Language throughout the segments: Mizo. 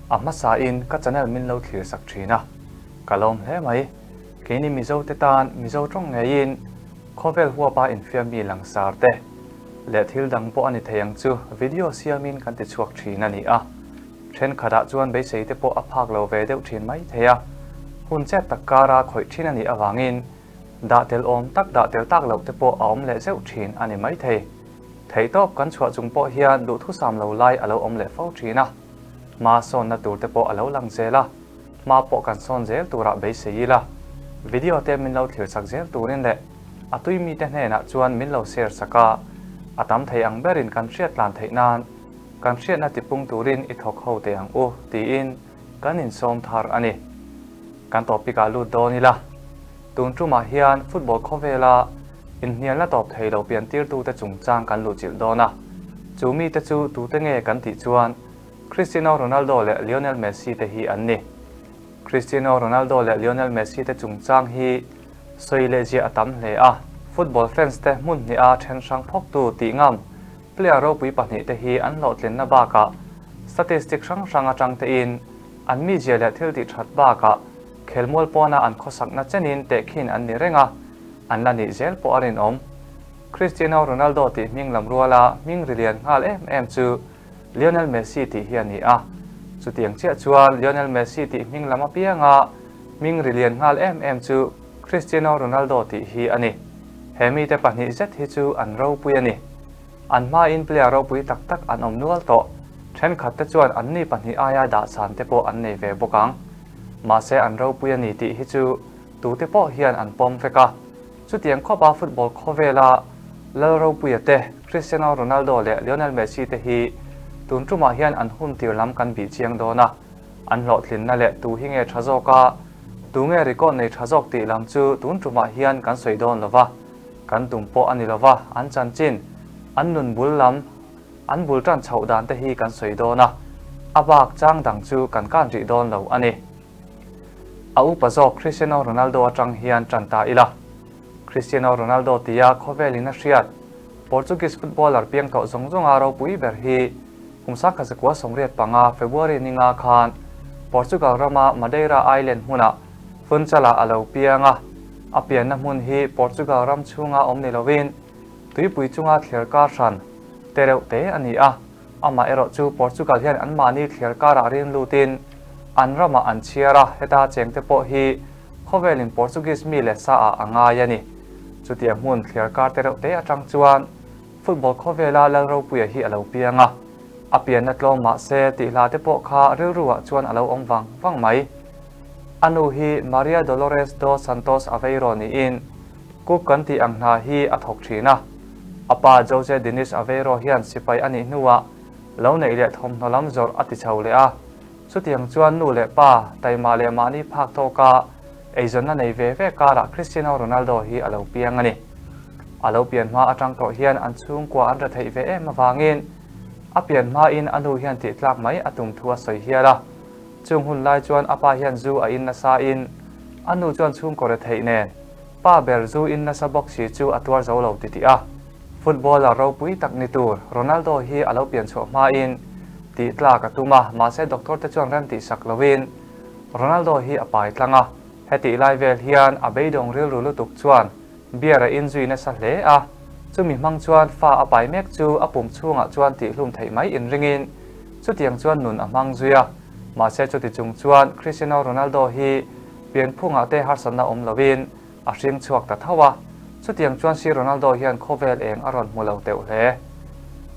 A hmasa in ka channel min lo thlir sak thin a, ka lawm hle mai. Keini Mizo te tan Mizo tawng ngeiin khawvel huapa infiam mi langsar te leh thil dang pawh a ni thei ang chu video siamin kan ti chhuak thin a ni a. Thenkhatah chuan beisei te pawh a phak lo ve deuh thin mai thei a, hun chet tak kara khawih thin a nih avangin dah tel awm tak dah tel tak loh te pawh a awm leh zeuh thin a ni mai thei. Theihtawp kan chhuah chung pawh hian duhthusam lo lai a lo awm leh fo thin a, hma sawnna tur te pawh a lo lang zel a, hma pawh kan sawn zel turah beisei ila, video te min lo thlir chak zel turin leh a tui mite hnenah chuan min lo share sak a, a tam thei ang berin kan hriat tlan theih nan kan hriatna tipung turin i thawk ho teh ang u tiin kan insawm thar a ni. Kan topic ah lut dawn ila, tun tumah hian football khawvela inhnialna tawp thei lo pian tirtute chungchang kan luhchilh dawn a, chu mite chu tute nge kan tih chuan Cristiano Ronaldo leh Lionel Messi te hi an ni. Cristiano Ronaldo leh Lionel Messi te chungchang hi sawi leh ziah a tam hle a, football fans te hmun hniha then hrang phawktu tih ngam player ropui pahnihte hi an hlawhtlinna bakah statistic hrang hrang atang tein an mizia leh thil tih that bakah khelmual pawna an khawsakna chenin tehkhin an ni reng a, an la nih zel pawh a rinawm. Cristiano Ronaldo tih hming lam ruala hming ri lian nghal em em chu Lionel Messi tih hi a ni a, chutiang chiah chuan Lionel Messi tih hming lam apianga hming ri lian nghal em em chu Cristiano Ronaldo tih hi a ni. He mite pahnih zet hi chu an ropui a ni. An hmain player ropui tak tak an awm nual tawh. Thenkhat te chuan anni pahnih aia dahsan te pawh an nei ve bawk ang. Mahse an ropui a ni tih hi chu tute pawh hian an pawm vek a. Chutiang khawpa football khawvela Lal Ropuia te, Cristiano Ronaldo leh Lionel Messi te hi tun tumah hian an hun tir lam kan bih chiang dawn a. An hlawhtlinna leh tu hi nge tha zawk a, tu nge record nei tha zawk tih lam chu tun tumah hian kan sawi dawn lo va, kan tum pawh a ni lo va, an chanchin, an nun bul lam, an bul tan chhoh dan te hi kan sawi dawn a, a bak chang dang chu kan kan rih dawn lo a ni. A upa zawk Cristiano Ronaldo atang hian tan ta ila. Cristiano Ronaldo tia khawvelin a hriat Portuguese footballer piang tawh zawng zawnga ropui ber hi kum 1985 February ninga khan Portugal rama Madeira Island hmunah Funchal-ah a lo piang a, a pianna hmun hi Portugal ram chhunga awm ni lovin tuipui chunga thliar kar hran te reuh te a ni a, amah erawh chu Portugal hian anmahni thliar karah rin lutin an ramah an chhiar a, heta chengte pawh hi Khawvelin Portuguese mi leh sa ah a ngai a ni. Chutiang hmun thliar kar te reuh te atang chuan football khawvela Lal Ropuia hi a lo piang a. A pianna tlawm mah se tih hla te pawh kha rilru ah chuan a lo awm vang vang mai. A nu hi Maria Dolores dos Santos Aveiro niin cook kan tih ang hna hi a thawk thin a. A pa Jose Dinis Aveiro hian sipai a nih hnuah lo neih leh thawmhnaw lam zawrh a ti chho leh a. Chutiang chuan nu leh pa, taima leh mahni phak tawka eizawnna nei ve ve karah Cristiano Ronaldo hi a lo piang a ni. A lo pian hma atang tawh hian an chhungkua an retheih ve em avangin a pian hmain a nu hian tihtlak mai a tum thu a sawi hial a. Chung hun lai chuan a pa hian zu a in nasa in a nu chuan chhungkaw retheih nen pa ber zu in nasa bawk si chu a tuar zo lo titih a. Footballer ropui tak ni tur Ronaldo hi a lo pian chhuah hmain tih tlak a tum a, mahse doctor te chuan rem tih sak loin Ronaldo hi a pai tlang a. Hetih lai vel hian a beidawng rilru lutuk chuan beer a inzui nasa hle a, chumi hmang chuan fa a pai mek chu a pum chhungah chuan tihhlum theih mai inringin chutiang chuan nun a hmang zui a. Mahse chuti chung chuan Cristiano Ronaldo hi pianphungah te harsatna awm loin A hring chhuak ta tho a, chutiang chuan Sir Ronaldo hian khawvel eng a rawn hmu lo teuh hle.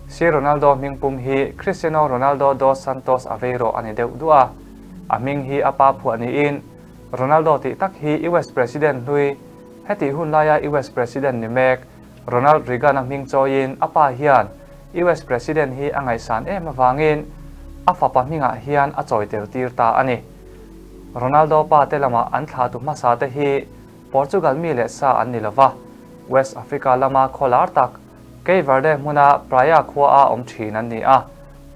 Sir Ronaldo hming pum hi Cristiano Ronaldo dos Santos Aveiro a ni deuh duah a, a hming hi a pa phuah niin Ronaldo tih tak hi US President hlui, hetih hun laia US President ni mek Ronald Reagan-a hming chawiin a pa hian US President hi a ngaihsan em avangin a fapa hmingah hian a chawi tel tir ta a ni. Ronaldo pa te lama an thlahtu hmasa te hi Portugal mi leh sa an ni lova, West Africa lama khaw lar tak Cape Verde hmuna Praia khua a awm thin an ni a,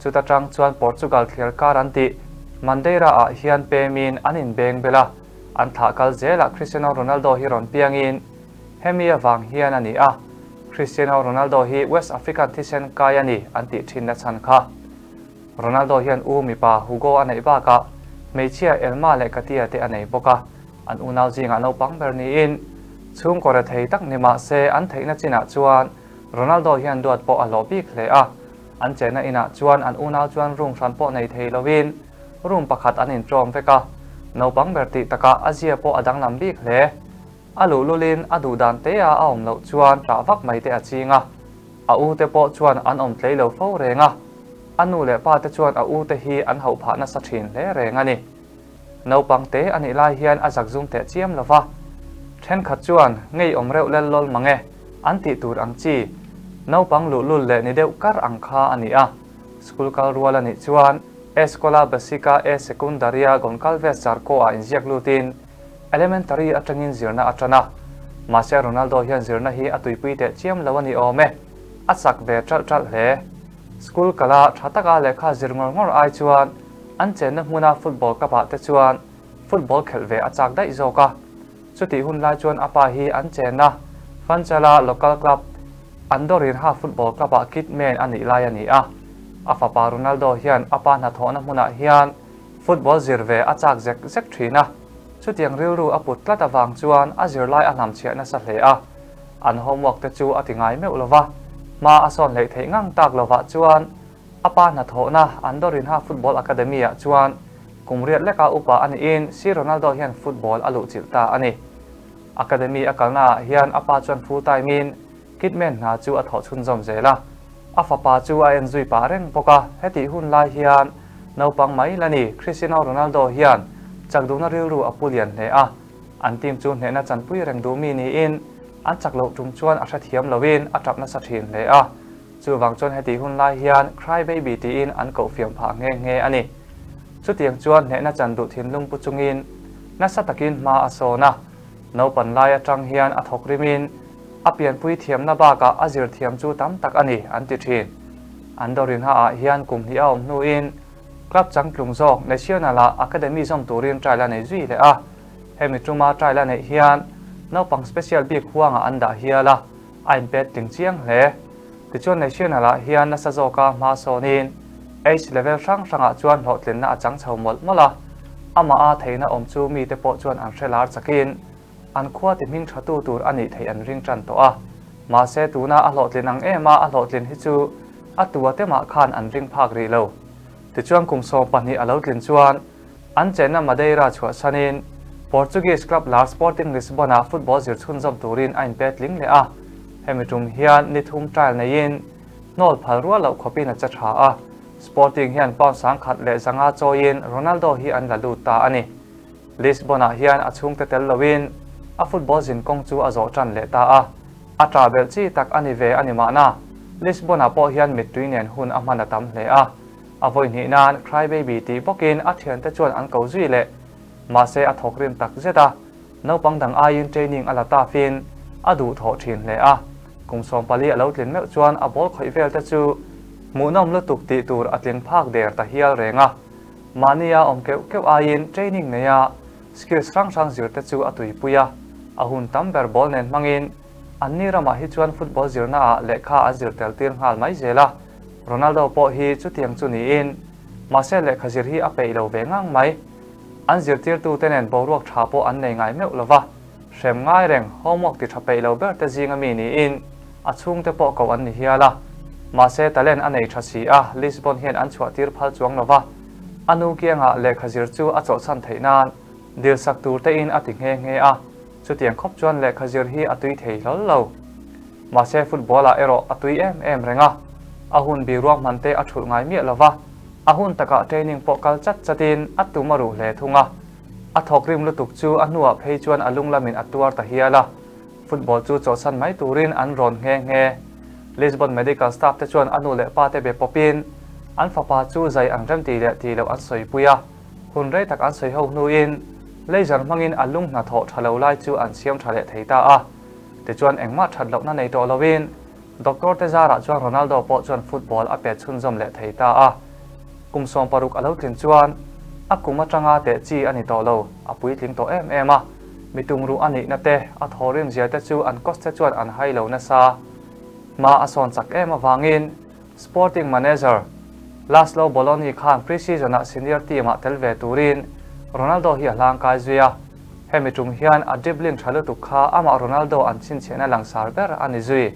chuta tang chuan Portugal thliar kar an tih Madeira ah hian pemin an inbeng bel a, an thlah kal zelah Cristiano Ronaldo hi rawn piangin hemi avang hian a ni a, Cristiano Ronaldo hi West African thisen kai a ni an tih thin nachhan kha. Ronaldo hian u mipa Hugo a neih bakah hmeichhia Elma leh Katia te a nei bawk a, an unau zingah naupang ber niin chhungkaw rethei tak ni mah se an theihna chinah chuan Ronaldo hian duat pawh a hlawh bik hle a, an chenna inah chuan an unau chuan room hran pawh nei thei lovin room pakhat an inṭawm vek a, naupang ber tih takah a zia pawh a danglam bik hle. A luhlulin a duh dan te a a awm loh chuan ṭah vak mai te a ching a, a u te pawh chuan an awm tlei lo fo reng a, a nu leh pa te chuan a u te hi an hauh phah nasa ṭhin hle reng a ni. Naupang te a nih lai hian a zak zum teh chiam lo va, ṭhenkhat chuan ngeiawm reuh lel lawl mang e an tih tur ang chi, naupang luhlul leh ni deuh kar ang kha a ni a, school kal rual a nih chuan Escola Basica e Secundaria Goncalves Zarco-ah inziak lutin Elementary atangin zirna a tan a, mahse Ronaldo hian zirna hi a tuipui teh chiam lo a ni awm e, a chak ve ṭalh ṭalh hle. School kala tha taka lehkha zir ngawr ngawr ai chuan an chenna hmuna football cup ah te chuan football khelh ve a chak daih zawk a. Chutih hun lai chuan a pa hi an chenna Fanchala local club Andorinha football club ah kit man a nih lai a ni a. A fapa Ronaldo hian a pa hnathawhna hmunah hian Football zir ve a chak zek zek thin a, chutiang rilru a put tlat avang chuan a zirlai a hlamchhiah nasa hle a, an homework te chu a ti ngai meuh lo va, hma a sawn hleih theih ngang tak lovah chuan a pa hnathawhna Andorinha Football Academy ah chuan kum riat leka upa a niin Si Ronaldo hian football a luhchilh ta a ni. Academy a kalna ah hian a pa chuan full time in Kidman hna chu a thawh chhunzawm zel a, a fapa chu a en zui pah reng bawk a, hetih hun lai hian naupang mai la ni Cristiano Ronaldo hian chak duhna rilru a pu lian hle a, an team chu hnehna chanpui reng duh mi niin an chak loh tum chuan a hrethiam loin a tap nasa thin hle a, chuvang chuan hetih hun lai hian Cry Baby tiin an koh fiam phah nghe nghe a ni. Chutiang chuan hnehna chan duh thinlung pu chungin nasa takin hma a sawn a. Naupan lai atang hian a thawk rimin a pianpui thiamna bakah a zir thiam chu tam tak a ni, an ti thin. An Dorinha ah hian kum hnih a awm hnuin club changtlung zawk Nacional ah academy zawm turin trial a nei zui leh a. Hemi tuma trial a neih hian naupang special bik huangah an dah hial a, a inpet tling chiang hle. Tichuan Nacional ah hian nasa zawka hma sawnin age level hrang hrangah chuan hlawhtlinna a chang chho mawlh mawlh a, amah a theihna awm chu mite pawh chuan an hre lar chakin an khua ti hming thatu tur a nih theih an ring tan tawh a. Mahse tuna a hlawhtlin ang em a a hlawhtlin hi chu a tua te mah khan an ring phak rih lo. Tichuan kum 12 a lo tlin chuan an chenna Madeira chhuahsanin Portuguese club lar Sporting Lisbon-ah football zir chhunzawm turin a inpe tling leh a. Hemi tum hian ni thum trial neiin hnawl phal rual loh khawpin a che tha a, Sporting hian pound 105 chawiin Ronaldo hi an la lut ta a ni. Lisbon-ah hian a chhungte tel loin a football zin kawng chu a zawh tan leh ta a, a ṭah belh chi tak a ni ve a ni mahna, Lisbon-ah pawh hian mittui nen hun a hman a tam hle a. A vawi hnih nan Cry Baby tih bawkin a thiante chuan an ko zui leh. Mahse a thawk rim tak zet a, naupang dang aiin training a la tafin a duh thawh thin hle a. Kum 14 a lo tlin meuh chuan a ball khawih vel te chu hmuhnawm lutuk tih tur a tling phak der ta hial reng a. Mahnia awm keuh keuh aiin training neia skills hrang hrang zir te chu a tuipui a, a hun tam ber ball nen hmangin anni ramah hi chuan football zirnaah lehkha an zir tel tir nghal mai zel a. Ronaldo pawh hi chutiang chu niin, mahse lehkha zir hi a peih lo ve ngang mai. An zirtirtute nen boruak tha pawh an nei ngai meuh lo va, hrem ngai reng homework ti tha peih lo ber te zinga mi niin a chhungte pawh koh an ni hial a. Mahse talent a nei tha si a, Lisbon hian an chhuah tir phal chuang lo va, a nu kiangah lehkha zir chu a chawlhsan theih nan dilsak tur tein a ti nghe nghe a, chutiang khawp chuan lehkha zir hi a tui thei hlawl lo. Mahse football ah erawh a tui em em reng a, a hun bi ruahman te a thulh ngai miah lo va, a hun takah training pawh kal chat chatin a tum a ruh hle thung a. A thawk rim lutuk chu a hnuah phei chuan a lung lamin a tuar ta hial a, football chu chawlhsan mai turin an rawn nghe nghe. Lisbon medical staff te chuan a nu leh pa te be pawpin an fapa chu zai an rem ti leh ti loh an sawipui a, hun rei tak an sawi ho hnuin laser hmangin a lung hnathawh tha lo lai chu an siam tha leh thei ta a. Tichuan engmah that lohna nei tawh loin doctor te zarah chuan Ronaldo pawh chuan football a pet chhunzawm leh thei ta a. Kum 16 a lo tlin chuan a kum atanga teh chi a ni tawh lo, a puitling tawh em em a. Mi tumruh a nihna te, a thawhrim zia te chu an coach te chuan an hai lo nasa. Hma a sawn chak em avangin Sporting manager. Laszlo Boloni khan pre-season-ah senior team-ah tel ve turin Ronaldo hi a hlangkai zui a, hemi tum hian a dribbling tha lutuk kha amah Ronaldo an chhinchhiahna langsar ber a ni zui.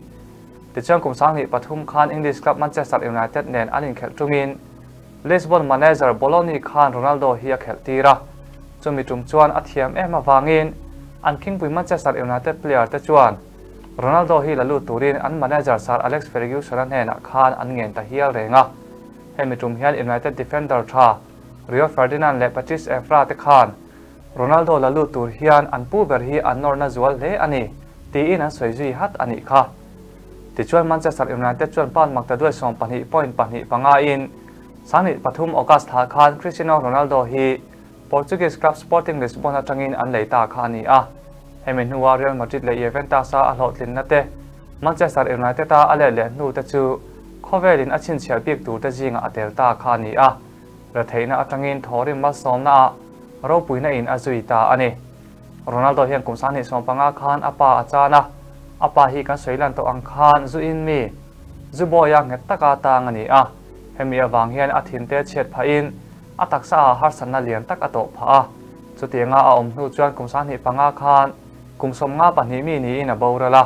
Tichuan kum 2003 khan English club Manchester United nen an inkhelh tumin Lisbon manager Boloni khan Ronaldo hi a khelh tir a, chumi tum chuan a thiam em avangin an khingpui Manchester United player te chuan Ronaldo hi la lut turin an manager Sir Alex Ferguson-a hnenah khan an ngen ta hial reng a. Hemi tum hian United defender tha Rio Ferdinand leh Patrice Evra te khan Ronaldo la lut tur hian an pu ber hi an nawrna zual hle a ni tiin an sawi zui hat a nih kha. Tichuan Manchester United chuan pound maktaduai 12 point pahnih panga in 23 August thla khan Cristiano Ronaldo hi Portuguese club Sporting Lisbon atangin an lei ta kha a ni a. Hemi hnua Real Madrid leh Juventus-a a hlawhtlinna te, Manchester United-a a let leh hnu te chu khawvelin a chhinchhiah bik tur te zingah a tel ta kha a ni a. Retheihna atangin thawhrim malsawmnaah ropuina in a zui ta a ni. Ronaldo hian kum 2015 khan a pa a chan a, a pa hi kan sawi lan tawh ang khan zu in mi, zu bawia nghet taka tang a ni a. Hemi avang hian a thinte chhiat phahin a taksa ah harsatna lian tak a tawh phah a. Chutianga a awm hnu chuan kum 25 khan kum 52 mi niin a boral a.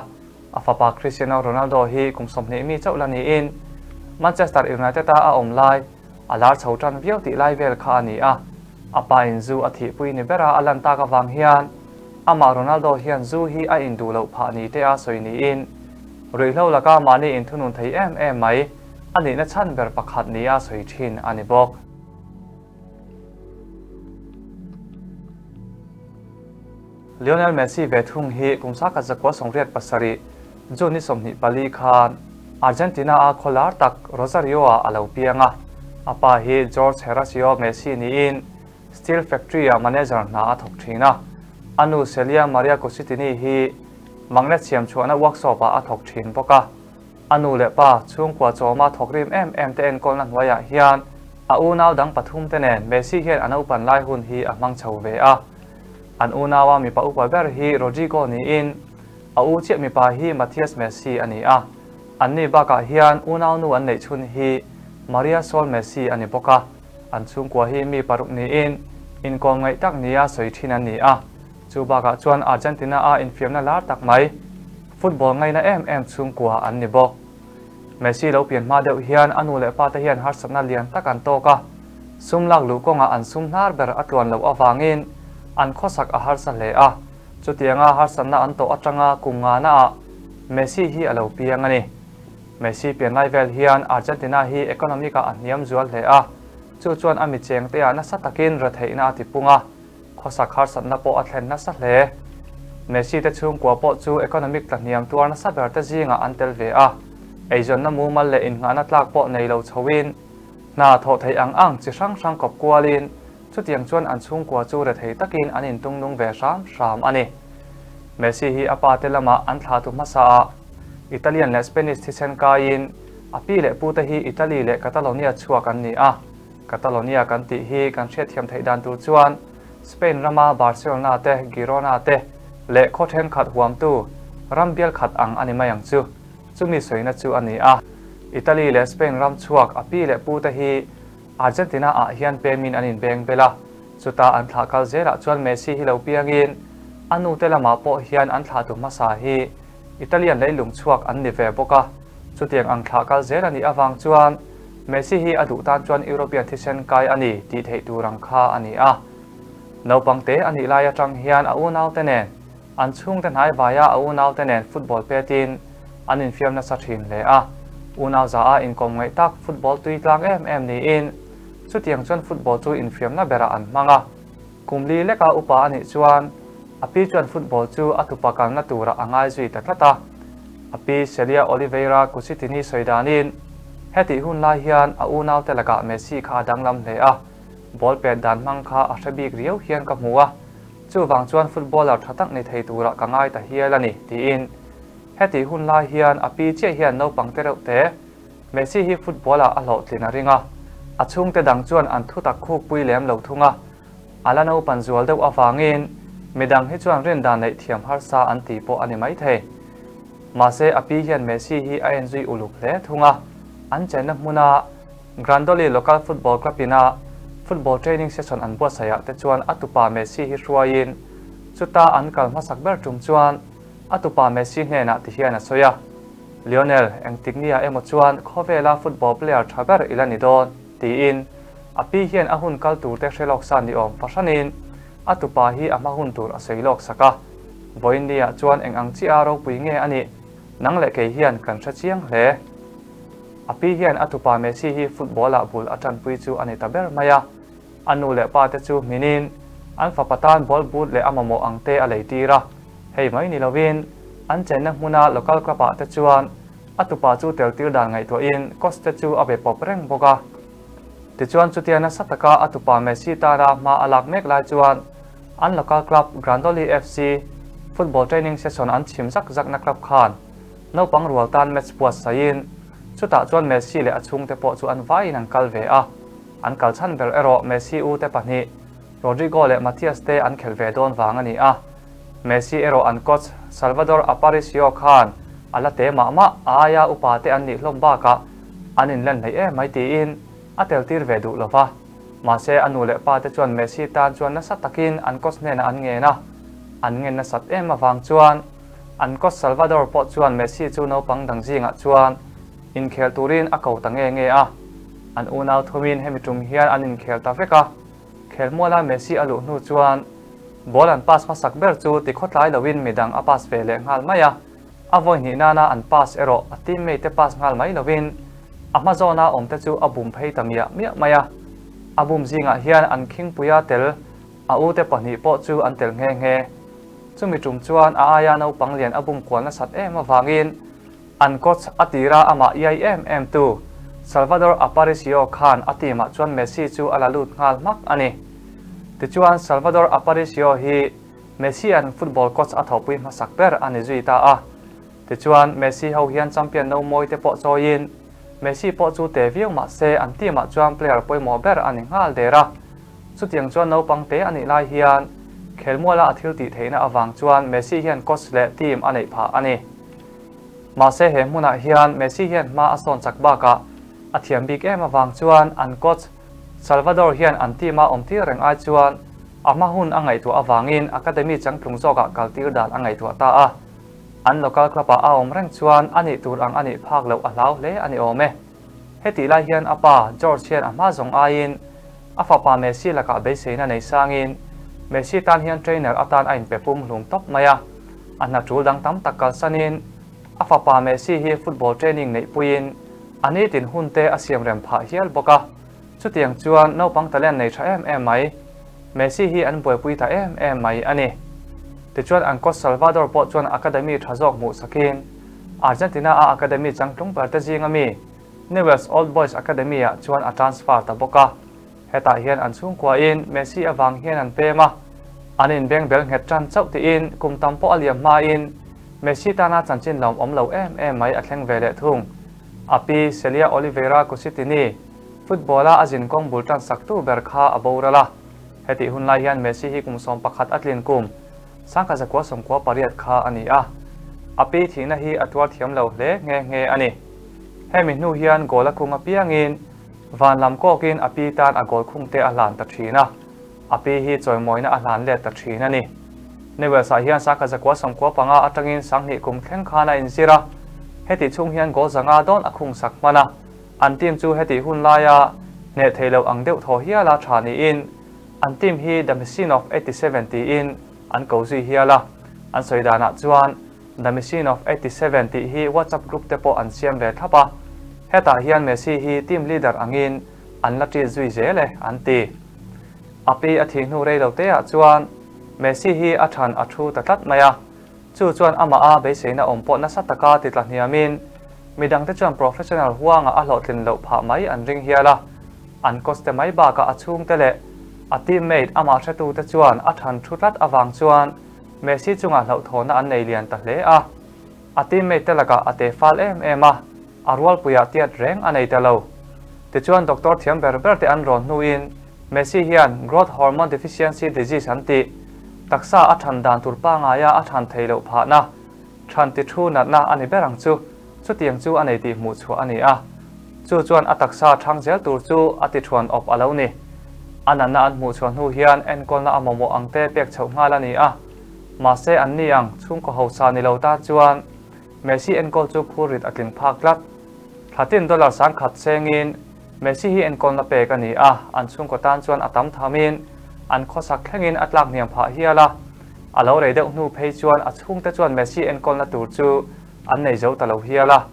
A fapa Cristiano Ronaldo hi kum 20 mi chauh la niin Manchester United a a awm lai a lar chho tan viau tih lai vel kha a ni a. A pa in zu a thihpui ni bera a lan tak avang hian amah Ronaldo hian zu hi a induh loh phah ni te a sawi niin ruihhlo laka mahni inthunun thei em em mai a nihna chhan ber pakhat nia sawi thin a ni bawk. Lionel Messi ve thung hi kum 1987 June ni 24 khan Argentina-a khaw lar tak Rosario-ah a lo piang a. A pa hi Jorge Horacio Messi niin Steel Factory-ah manager hna a thawk thin a. A nu Celia Maria Cucitini hi magnet siam chhuahna workshop-ah a thawk thin bawk a. A nu leh pa chhungkua chawma thawk rim em em te enkawlna hnuaiah hian a unau dang pathum te nen Messi hian a naupan lai hun hi a hmang chho ve a. An unaua mipa upa ber hi Rodrigo niin a u chiah mipa hi Matias Messi a ni a. Anni bakah hian unau nu an neih chhun hi Maria Sol Messi a ni bawk a. An chhungkua hi mi paruk niin inkawm ngaih tak nia sawi thin an ni a. Chu bakah chuan Argentina-a infiamna lar tak mai football ngaina em em chhungkua an ni bawk. Messi lo pian hma deuh hian a nu leh pa te hian harsatna lian tak an tawk a, sum lak luh kawngah an sum hnar ber a tluan loh avangin an khawsak a harsa hle a. Chutianga harsatna an tawh atanga kum nganaah Messi hi a lo piang a ni. Messi pian lai vel hian Argentina hi economic-ah a hniam zual hle a, chu chuan a mi chengteah nasa takin retheihna a tipung a. Khawsak harsatna pawh a thlen nasa hle. Messi te chhungkua pawh chu economic tlahniam tuar nasa ber te zingah an tel ve a. Eizawnna mumal leh innghahna tlak pawh nei lo chhoin, hna thawh theih ang ang chi hrang hrang kawp kualin chutiang chuan an chhungkua chu rethei takin an intungnung ve hram hram a ni. Messi hi a pa te lamah an thla tu hmasa a, Italian leh Spanish thisen kaiin a pi leh pu te hi Italy leh Catalonia chhuak an ni a. Catalonia kan tih hi kan hriatthiam theih dan tur chuan Spain rama Barcelona te, Girona te leh khaw thenkhat huamtu ram bial khat ang a ni mai ang chu. Chumi sawina chu a ni a. Italy leh Spain ram chhuak a pi leh pu te hi Argentina ah hian pemin an inbeng bel a. Chuta an thlah kal zelah chuan Messi hi lo piangin a nu te lamah pawh hian an thlahtu hmasa hi Italian leilung chhuak an ni ve bawk a. Chutiang ang thlah kal zel a nih avang chuan Messi hi a duh tan chuan European thisen kai a ni tih theih tur ang kha a ni a. Naupang te a nih lai atang hian a unaute nen, an chhungte hnai vaia a unaute nen football petin an infiam nasa thin hle a. Unau za a inkawm ngaih tak football tui tlang em em niin chutiang chuan football chu infiamna berah an hmang a. Kum li leka upa a nih chuan a pi chuan football chu a tupa kalna turah a ngai zui ta tlat a. A pi Celia Oliveira Cucitini sawi danin hetih hun lai hian a unaute lakah Messi kha a danglam hle a, ball pet dan hmang kha a hre bik riau hian ka hmu a, chuvang chuan footballer tha tak ni thei turah ka ngai ta hial a ni, tiin. Hetih hun lai hian a pi chiah hian naupang te reuh te Messi hi football-ah a hlawhtlin a ring a, a chhungte dang chuan an thutak khukpui lem lo thung a, a la naupan zual deuh avangin midang hi chuan rin dan neih thiam harsa an ti pawh a ni maithei. Mahse, a pi hian Messi hi a enzui uluk hle thung a, an chenna hmuna. Grandoli local football club ina football training session an buatsaihah te chuan a tupa Messi hi hruaiin chuta an kal hmasak ber tum chuan a tupa Messi hnenah ti hian a sawi a, Lionel, engtik nia emaw chuan khawvela football player tha ber i la ni dawn, tiin a pi hian a hun kal turte hre lawk sa ni awm fahranin a tupa hi a hma hun tur a sawi lawk sak a. Vawiin niah chuan eng ang chiah a ropui nge a nih? Nang leh kei hian kan hre chiang hle. A pi hian a tupa Messi hi football-ah bul a tanpui chu a ni ta ber mai a. A nu leh pa te chu hminin an fapa tan ball boot leh a mamawh ang te a lei tir a. Hei mai ni lovin an chenna hmuna local club-ah te chuan a tupa chu tel tir dan ngaihtuahin coach te chu a be pawp reng bawk a. Tichuan chutia nasa taka a tupa Messi tana hma a lak mek lai chuan an local club Grandoli FC football training session an chhim zak zakna club khan naupang rual tan match buatsaihin chutah chuan Messi leh a chhungte pawh chu an vaiin an kal ve a. An kal chhan ber erawh Messi u te pahnih Rodrigo leh Matias te an khelh ve dawn vang a ni a. Messi erawh an coach Salvador Aparicio khan a la te mah mah, a aia upa te an nih hlawm bakah an inlen hleih em mai tiin a tel tir ve duh lo va. Mahse a nu leh pa te chuan Messi tan chuan nasa takin an coach hnenah an ngen a, an ngen nasat em avang chuan an coach Salvador pawh chuan Messi chu naupang dang zingah chuan inkhel turin a ko ta nge nge a. An unau thumin hemi tum hian an inkhel ta vek a, khelmuala Messi a luh hnu chuan ball an pass hmasak ber chu tikhawtlai loin midang a pass ve leh nghal mai a, a vawi hnih nana an pass erawh a teammate te pass nghal mai loin a hma zawna awmte chu a bum phei ta miah miah mai a, a bum zingah hian an khingpuia tel a ute pahnih pawh chu an tel nghe nghe. Chumi tum chuan a aia naupang lian a bum kual nasat em avangin An coach a tira amah iai em em tu Salvador Aparicio khan a team ah chuan Messi chu a la lut nghal hmak a ni. Tichuan Salvador Aparicio hi Messi an football coach a thawhpui hmasak ber a ni zui ta a. Tichuan Messi ho hian champion no mawi te pawh chawiin Messi pawh chu te viau mah se an team ah chuan player pawimawh ber a ni nghal der a. Chutiang chuan naupang te a nih lai hian khelmuala a thil tih theihna avang chuan Messi hian coach leh team a neih phah a ni. Mahse he hmunah hian Messi hian hma a sawn chak bakah a thiam bik em avang chuan an coach Salvador hian an team a awm tir reng ai chuan a hma hun a ngaihtuah avangin academy changtlung zawkah kal tir dan a ngaihtuah ta a. An local club ah a awm reng chuan a nih tur ang a nih phak loh a hlau hle a ni awm e. Hetih lai hian a pa George hian a hma zawng aiin a fapa Messi lakah beiseina nei sangin Messi tan hian trainer atan a inpe pum hlum tawp mai a. A hna tul dang tam tak kalsanin a fapa Messi hi football training neihpuiin a nitin hunte a siamrem phah hial bawk a. Chutiang chuan naupang talent nei tha em em mai Messi hi an buaipui ta em em mai a ni. Tichuan an coach Salvador pawh chuan academy tha zawk hmuh sakin Argentina a academy changtlung ber te zinga mi Newell's Old Boys Academy ah chuan a transfer ta bawk a. Hetah hian an chhungkuain Messi avang hian an pem a, an inbeng bel nghet tan chauh tiin kum tam pawh a liam hmain Messi tana chanchin lawm awm lo em em mai a thleng ve leh thung. A pi Celia Oliveira Cucitini football-a a zinkawng bul tan saktu ber kha a boral a. Hetih hun lai hian Messi hi kum 11 a tlin kum 1998 kha a ni a. A pi thihna hi a tuar thiam lo hle nghe nghe a ni. Hemi hnu hian goal a khung apiangin Van lam kawkin a pi tan a goal khung te a hlan ta thin a, a pi hi chawimawina a hlan let ta thin a ni. Newell's ah hian 1995 atangin 2000 kum thleng khan a inzir a, hetih chhung hian goal 500 dawn a khung sak hman a, an team chu hetih hun laia hneh thei lo ang deuh thaw hiala tha niin an team hi The Machine of 87 tiin an ko zui hial a, an sawi danah chuan The Machine of 87 tih hi WhatsApp group te pawh an siam ve thlap a, hetah hian Messi hi team leader angin an la ṭit zui zel e, an ti. A pi a thih hnu rei lo te ah chuan Messi hi a ṭhan a ṭhu ta tlat mai a, chu chuan amah a beiseina awm pawh nasa taka ti tla hniamin midangte chuan professional huangah a hlawhtlin loh phah mai an ring hial a, an coach te mai bakah a chhungte leh a teammate amah hretute chuan a ṭhan ṭhu tlat avang chuan Messi chungah hlauhthawhna an nei lian ta hle a, a teammate te lakah a te fal em em a, a rualpuiah tiat reng a nei ta lo. Tichuan doctor thiam ber ber te an rawn hnuin Messi hian growth hormone deficiency disease an tih, taksa a than dan tur pangaia a than thei loh phahna, than ti thu natna a ni ber ang chu, chutiang chu a nei tih hmuh chhuah a ni a. Chu chuan a taksa ṭhang zel tur chu a ti ṭhuan awp a lo ni. A natna an hmuh chhuah hnu hian enkawlna a mamawh ang te pek chhoh nghal a ni a. Mahse an ni ang chhungkaw hausa ni lo ta chuan Messi enkawl chu phur rit a tling phak tlat. Thlatin dollar 10,000 sengin Messi hi enkawlna pek a ni a, an chhungkaw tan chuan a tam thamin an khawsak thlengin a tlak hniam phah hial a. A lo rei deuh hnu phei chuan a chhungte chuan Messi enkawlna tur chu an nei zo ta lo hial a.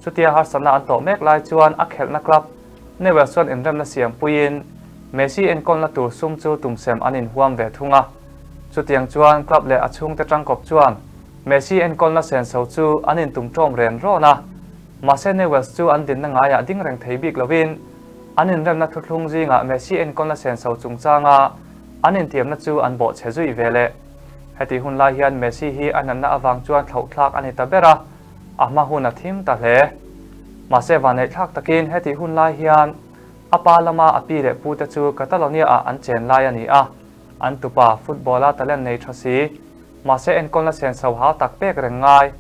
Chutia harsatna an tawh mek lai chuan a khelhna club Newell's chuan inremna siam puiin Messi enkawlna tur sum chu tumsem an inhuam ve thung a. Chutiang chuan club leh a chhungte tangkawp chuan Messi enkawlna senso chu an intum ṭawm ren rawn a. Mahse Newell's chu an dinna ngaiah ding reng thei bik lovin an inremna thuthlung zingah Messi enkawlna senso chungchanga an intiamna chu an bawhchhe zui ve leh. Heti hun lai hian Messi hi a natna avang chuan thlauhthlak a ni ta ber a, a hma hun a thim ta hle. Mahse vanneihthlak takin heti hun lai hian a pa lama a pi leh pute chu Catalonia-ah an chen lai a ni a, an tupa football-a talent nei tha si, mahse enkawlna senso hau tak pek reng ngai,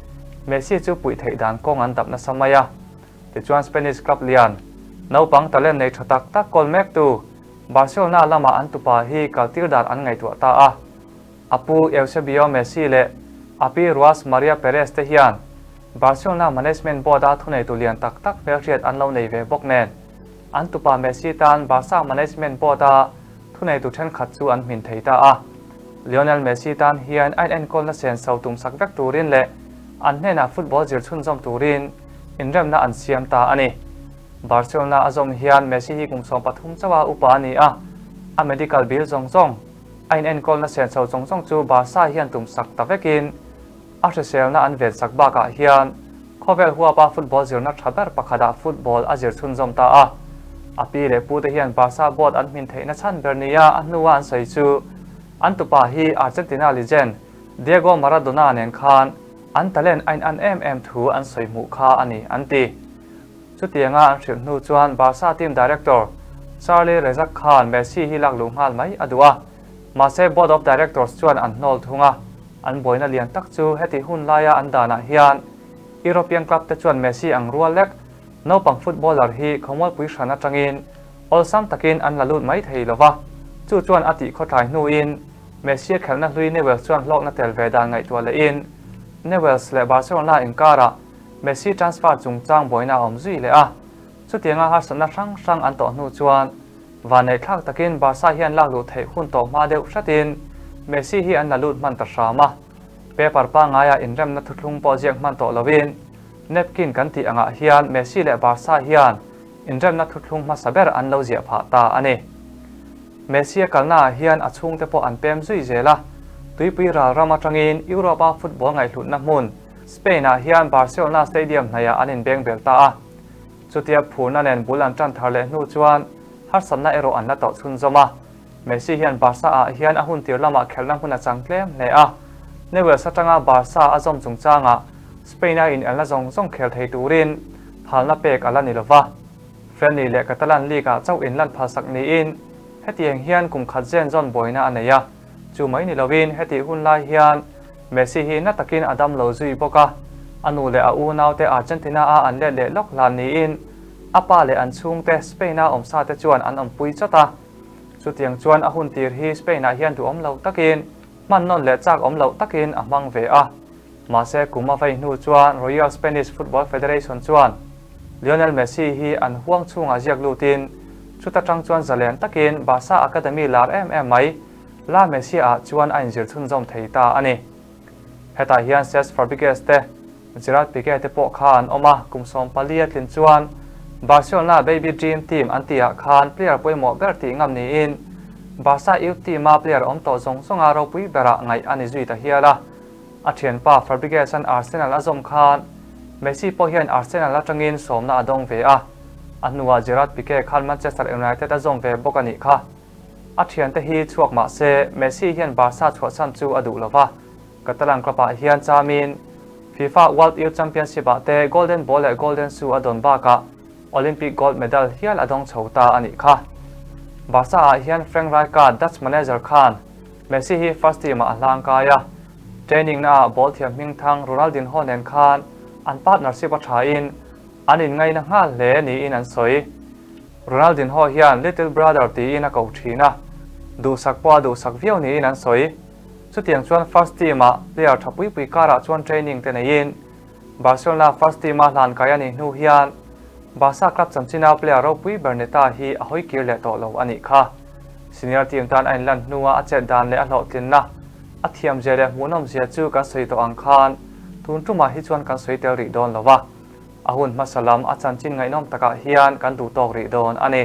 Messi chu puih theih dan kawng an dap nasa mai a. Tichuan Spanish club lian, naupang talent nei tha tak tak kawl mektu Barcelona lamah an tupa hi kaltir dan an ngaihtuah ta a. A pu Eusebio Messi leh a pi Ruas Maria Perez te hian Barcelona management board-a thuneitu lian tak tak hmelhriat an lo nei ve bawk nen, an tupa Messi tan Barca management board-a thuneitu thenkhat chu an hmin thei ta a. Lionel Messi tan hian a inenkawlna senso tumsak vek turin leh an hnenah football zir chhunzawm turin inremna an siam ta a ni. Barcelona a zawm hian Messi hi kum 13 chauha upa a ni a, a medical bill zawng zawng, a inenkawlna senso zawng zawng chu Barca hian tumsak ta vekin a hriselna an vensak bakah hian khawvel huapa football zirna tha ber pakhatah football a zir chhunzawm ta a. A pi leh pute hian Barca board an hmin theihna chhan ber nia a hnua an sawi chu an tupa hi Argentina legend Diego Maradona nen khan an talent a inan em em thu an sawi hmuh kha a ni an ti. Chutianga an hrilh hnu chuan Barca team director Charly Rexach khan Messi hi lak luh nghal mai a duh a, mahse board of directors chuan an hnawl thung a, an buaina lian tak chu heti hun laia an danah hian European club te chuan Messi ang rual lek naupang footballer hi khawmualpui hran atangin awlsam takin an la lut mai thei lo va, chu chuan a tih khawtlai hnuin Messi a khelhna hlui Newell's chuan hlawkna tel ve dan ngaihtuah lehin Newell's leh Barcelona inkarah Messi transfer chungchang buaina a awm zui leh a, chutianga harsatna hrang hrang an tawh hnu chuan vanneihthlak takin Barca hian lak luh theih hun tawh hma deuh hratin Messi hi an la lut hman ta hram a. Paper pangngaia inremna thuthlung pawh ziak hman tawh lovin napkin kan tih angah hian Messi leh Barca hian inremna thuthlung hmasa ber an lo ziah phah ta a ni. Messi a kalnaah hian a chhungte pawh an pem zui zel a, tuipui ral ram atangin Europe-a football ngaihhlutna hmun Spain-ah hian Barcelona stadium hnaihah an inbeng bel ta a. Chutia phurna nen bul an tan thar leh hnu chuan harsatna erawh an la tawh chhunzawm a. Messi hian Barca-ah hian a hun tir lamah khelhna hmun a chang tlem hle a. Newell's atanga Barca a zawm chungchangah Spain-a inelna zawng zawng khel thei turin phalna pek a la ni lova. Friendly leh Catalan League-ah chauh inlan phalsak niin hetiang hian kum khat zen zawn buaina a nei a. Chu mai ni lovin hetih hun lai hian Messi hi na takin a dam lo zui bawk a, a nu leh a unaute Argentina-a an let leh lawk hlan niin a pa leh an chhungte Spain-a awmsa te chuan an awmpui chawt a. Chutiang chuan a hun tir hi Spain-ah hian duhawm lo takin, hman nawn leh chak awm loh takin a hmang ve a. Mahse kum a vei hnu chuan Royal Spanish Football Federation chuan Lionel Messi hi an huang chhungah ziak lutin chuta tang chuan zalen takin Barca Academy lar em em mai La Masia-ah chuan a inzir chhunzawm thei ta a ni. Hetah hian Cesc Fabregas te, Gerard Pique te pawh kha an awm a, kum 14 a tlin chuan Barcelona Baby Dream Team an tihah khan player pawimawh ber tih ngam niin Barca youth team-a player awm tawh zawng zawnga ropui berah ngaih a ni zui ta hial a. A thianpa Fabregas-a'n Arsenal a zawm khan Messi pawh hian Arsenal atangin sawmna a dawng ve a, a hnuah Gerard Pique khan Manchester United a zawm ve bawk a nih kha. A thiante hi chhuak mah se Messi hian Barca chhuahsan chu a duh lo va, Catalan club-ah hian chamin FIFA World Youth Championship-ah te Golden Ball leh Golden Shoe a dawn bakah Olympic gold medal hial a dawng chho ta a nih kha. Barca-ah hian Frank Rijkaard, Dutch manager khan Messi hi first team-ah a hlang kai a, training-naah ball thiam hmingthang Ronaldinho nen khan an partnership a thain. An inngaina nghal hle niin an sawi. Ronaldinho hian Little Brother tiin a ko thin a, duhsak pawh a duhsak viau niin an sawi. Chutiang chuan first team-ah player tha pui pui karah chuan training te neiin Barcelona first team-a hlan kai a nih hnu hian Barca club chanchina player ropui ber ni ta hi a hawi kir leh tawh lo a nih kha. Senior team tan a inlan hnua a chet dan leh a hlawhtlinna, a thiamzia leh hmuhnawmzia chu kan sawi tawh ang khan tun tumah hi chuan kan sawi tel rih dawn lo va, a hun hmasa lam a chanchin ngaihnawm takah hian kan duh tawk rih dawn a ni.